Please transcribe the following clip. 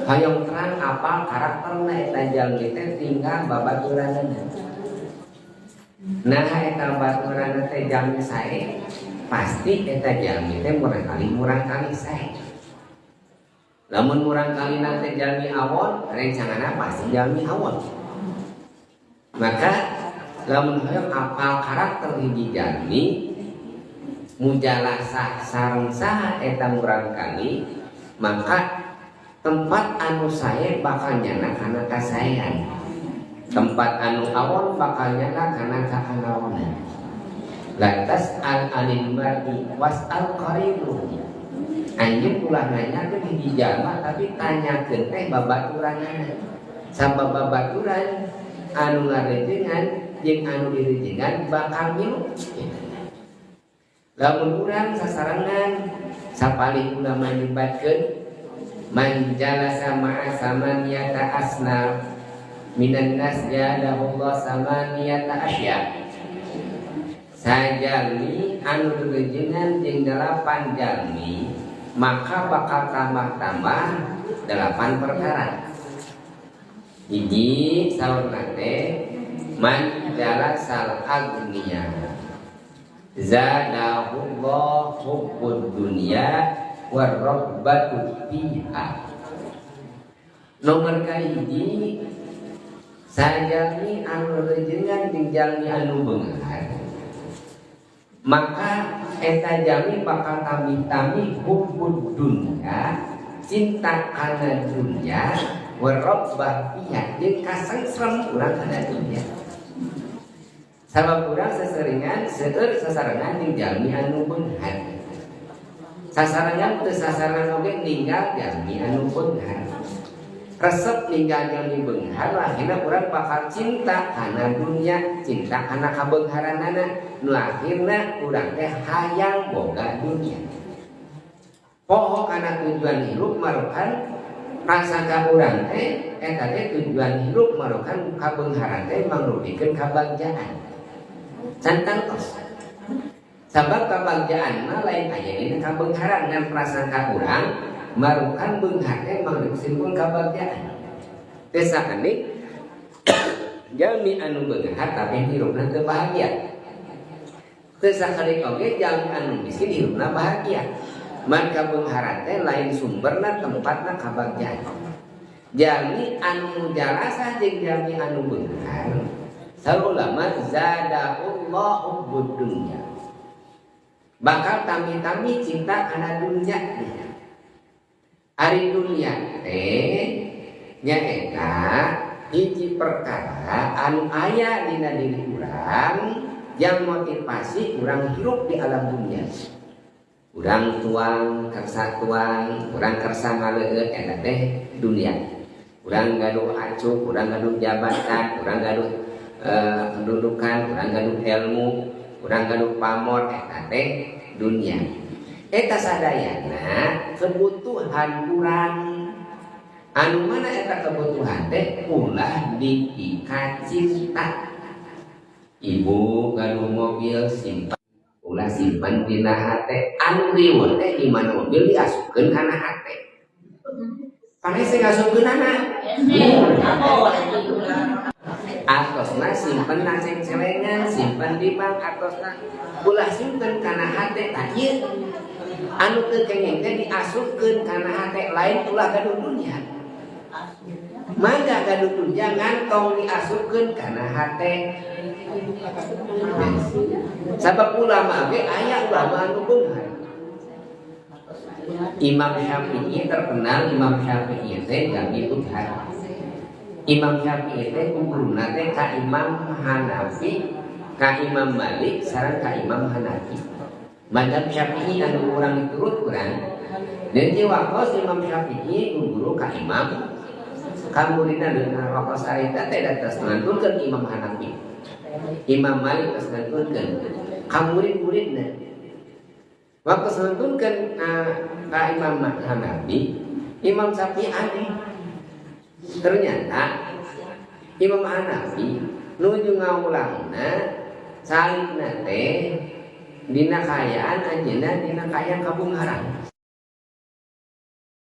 Hoyong terang apal karakterna eta jalmi teh tinggal babaturanna. Nah eta baturanna teh jalmi sae, pasti eta jalmi teh murang kali sae. Lamun murang kali teh jalmi awon, rencanganna pasti jalmi awon. Maka lamun hoyong apal karakter hiji jalmi, mujalasah sareng saha eta murang kali, maka tempat anu sae bakal nyana kana kasaean, tempat anu awon bakal nyana kana kaanawonan. La tas'al anil mar'i was'al qarinu. Anjeun ulah nanyakeun hiji jalma, tapi tanyakeun teh babaturanana, sabab babaturan anu ngarejengan jeung anu direjengan bakal milu. Lamun urang sasarengan, sapalih ulama nyebatkeun man jalasa ma'a samaniyata asnaf minan nas jadahullah samaniyata asya. Sajalmi anu direjengan jeung 8 jalmi, maka bakal tambah-tambah 8 perkara. Hiji saurna teh man jalasal agniya zadahullah hubbud dunya warrabbatu fiha. Nomor kahiji, sajalmi anu rejengan jeung jalmi anu beunghar, maka eta jalmi bakal tami-tami hubbud dunya, cinta kana dunya, warrabbah fiha, jeung kasengsrem urang kana dunya. Sabab urang seseringan seueur sasarengan jeung jalmi anu beunghar. Sasarengan teu sasarengan oge ninggal jalmi anu beunghar. Resep ninggal jalmi beunghar, akhirna urang bakal cinta kana dunya, cinta kana kabeungharanana, nu akhirna urang teh hayang boga dunya. Poho kana tujuan hirup, marukan prasangka urang teh eta teh tujuan hirup, marukan kabeungharan teh mangrupikeun kabagjaan. Can tangtos. Sabab kabagjaan mah lain aya dina kabeungharan, ngan prasangka urang marukan beunghar teh mangrupikeun kabagjaan. Teh sakedik jalmi anu beunghar tapi hirupna teu bahagia. Teu sakedik oge jalmi anu miskin hirupna bahagia. Man kabeungharan teh lain sumberna, tempatna kabagjaan. Jalmi anu mujalasah jeung jalmi anu beunghar, saur ulama zadahullahu hubbud dunya, bakal tami-tami cinta kana dunya. Ari dunya teh nyaeta hiji perkara anu aya dina diri urang yang motivasi urang hirup di alam dunia. Urang tuang kersa tuang, urang kersa ngaleueut, eta teh dunia. Urang gaduh acuk, urang gaduh jabatan, urang gaduh kedudukan, urang gaduh ilmu, urang gaduh pamor, eta teh dunia. Eta sadayana kebutuhan urang, anu mana eta kebutuhan teh ulah diikat cinta. Ibu gaduh mobil, simpan, ulah simpan dina hate. Anu riweuh teh di mana mobil diasupkeun kana hate. Pane sing ngasupkeunana atosna simpen na cengcelengan, simpen di bank, atosna ulah simpen kana hate. Tah, ieu anu teu kenging teh diasupkeun kana hate, lain ulah gaduh dunya. Mangga gaduh dunya, ngantong diasupkeun kana hate. Sabab ulama ge aya ulama anu beunghar. Imam Syafi'i terkenal, Imam Syafi'i teh jalmi beunghar. Imam Syafi'i teh guruna teh ka Imam Hanafi, ka Imam Malik, sareng ka Imam Hanafi. Mazhab Syafi'i anu urang diturut urang. Dan di waktos Imam Syafi'i guru ka Imam kamuridna dengan waktos harita teh tos ngantunkeun Imam Hanafi. Imam Malik tos ngantunkeun ka murid-muridna. Waktu ngantunkeun ka Imam Hanafi, Imam Syafi'i aneh. Ternyata Imam Hanafi nuju ngawulangna salibna teh dina kaayaan anjeunna dina kaayaan kabeungharan.